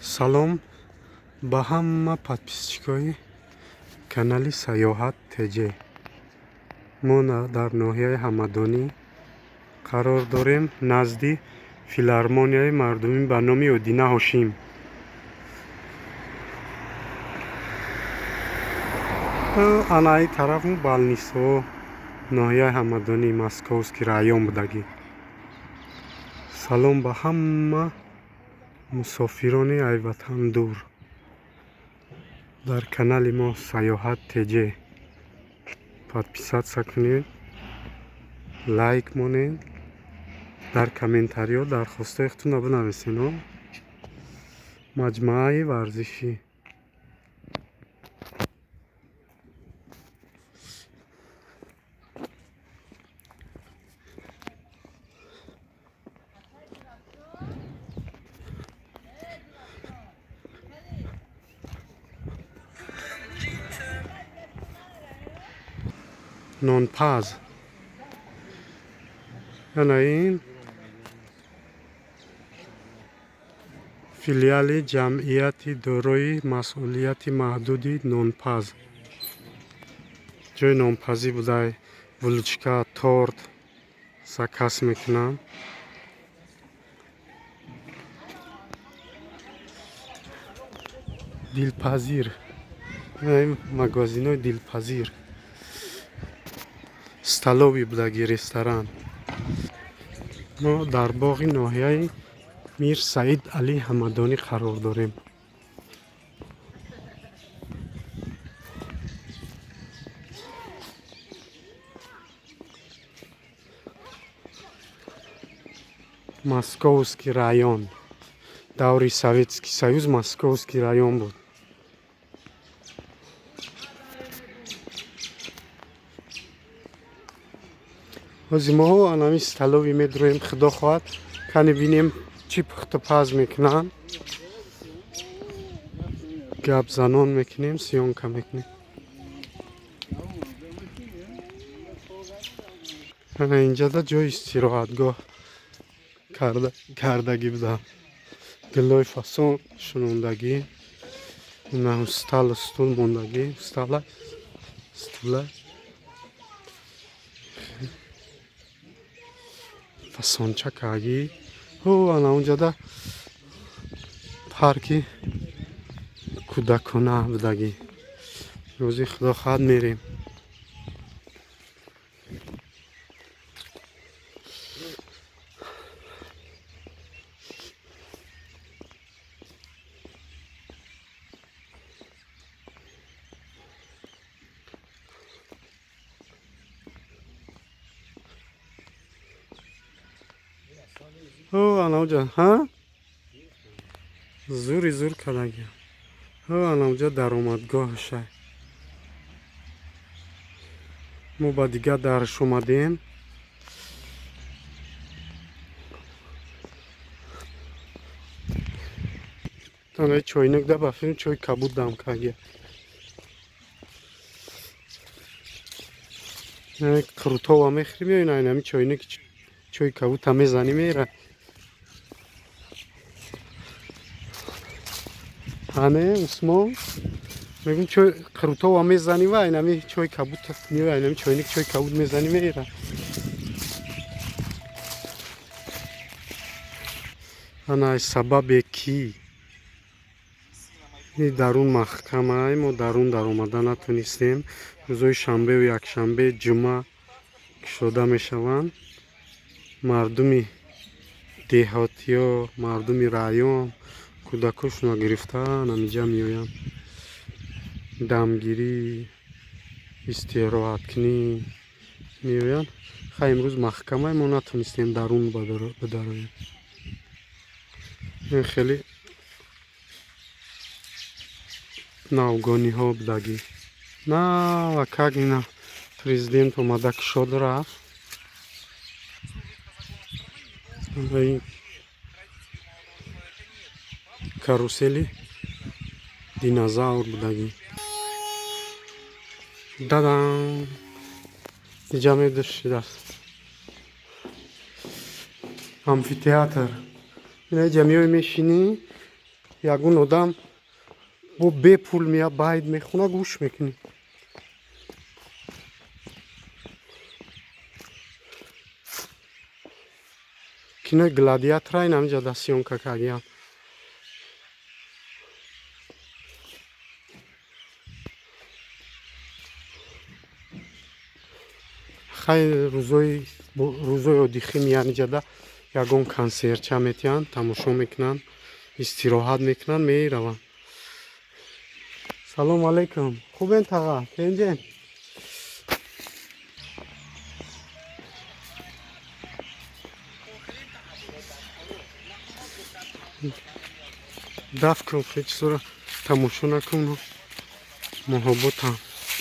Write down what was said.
Салом ба ҳама подписчикои канали Саёҳат ТЖ. Мо дар ноҳияи Ҳамадонӣ қарор дорем, назди филармонияи мардумӣ ба номи Одина Ҳошим. Анаи тараф балнисо ноҳияи Ҳамадонӣ, Московский район будагӣ. Салом ба ҳама мусофирони айватан дур. Дар канали мо Саёҳат ТЖ подписаться кунед, лайк монед, дар комментариҳо дархостҳои худтонро бинависед. Маҷмӯаи варзишӣ. Нонпаз. Ана ин филиали ҷамъияти дорои масъулияти маҳдуди Нонпаз. Ҷои нонпазӣ буда, булочка, торт заказ мекунам. Дилпазир. Магазинои Дилпазир. Столовый будаги, ресторан. Мо дар боғи ноҳияи Мир Саид Али Ҳамадонӣ қарор дорем. Московский район. Даври Советский Союз Московский район буд. Ҳозир моҳо анами столовый медроем, худо хоҳад, кани бинем, чӣ пухтупаз мекунанд. Гапзанон мекунем, съёмка мекунем. Ана инҷада ҷои истироҳатгоҳ кардагӣ буда. Гулои фасон шунондагӣ, стол, стул мондагӣ, стола, стула фасонча кардагӣ. Ҳу, ана унҷада парки кӯдакона будагӣ. Рӯзи худо хоҳад, мерем. Ҳу, ана унҷа ҳа зури зур кардагӣ. Ҳу, ана унҷа даромадгоҳаша. Мо ба дигар дарш омадем. Танаи чойник да ба филм чой кабуд дам кардагӣ. Қурутова мехӯрем ё ина инами чойник чой кабудта мезанӣ, мера. Ҳане Усмон, мегӯм, чой қурутова мезанӣ ва инами чой кабуд меоя, инами чойник чой кабуд мезанӣ, мера. Ана сабабе ки дарун маҳкамай, мо дарун даромада натонистем. Рӯзҳои шанбеу якшанбе, ҷумъа кушода мешаванд. Мардуми деҳотиё, мардуми район кӯдакошонро гирифта намиҷа меоянд. Дамгирӣ, истироҳаткунӣ меоянд. Хай, имрӯз маҳкамай, мо натонистем дарун бидароем. Ин хеле навгониҳо будагӣ. На как ина президент омада кушод, рафт. Карусели динозавр будагӣ. Дадам, иҷа медошидааст амфитеатр. Ина иҷа меои, мешинӣ. Ягон одам бо бепул меяд, байт мехона, гӯш мекунӣ. Кинои Гладиатора ин ҳаминҷа да съёмка кардиям. Хай, рӯзои оддихӣ меянд иҷада, ягон консертча метиҳанд, тамошо мекунанд, истироҳат мекунанд, мераванд. Салому алайкум, хубен, таға, тенҷен? Дафт кун, хе чизоро тамошо накун. Муҳобботам.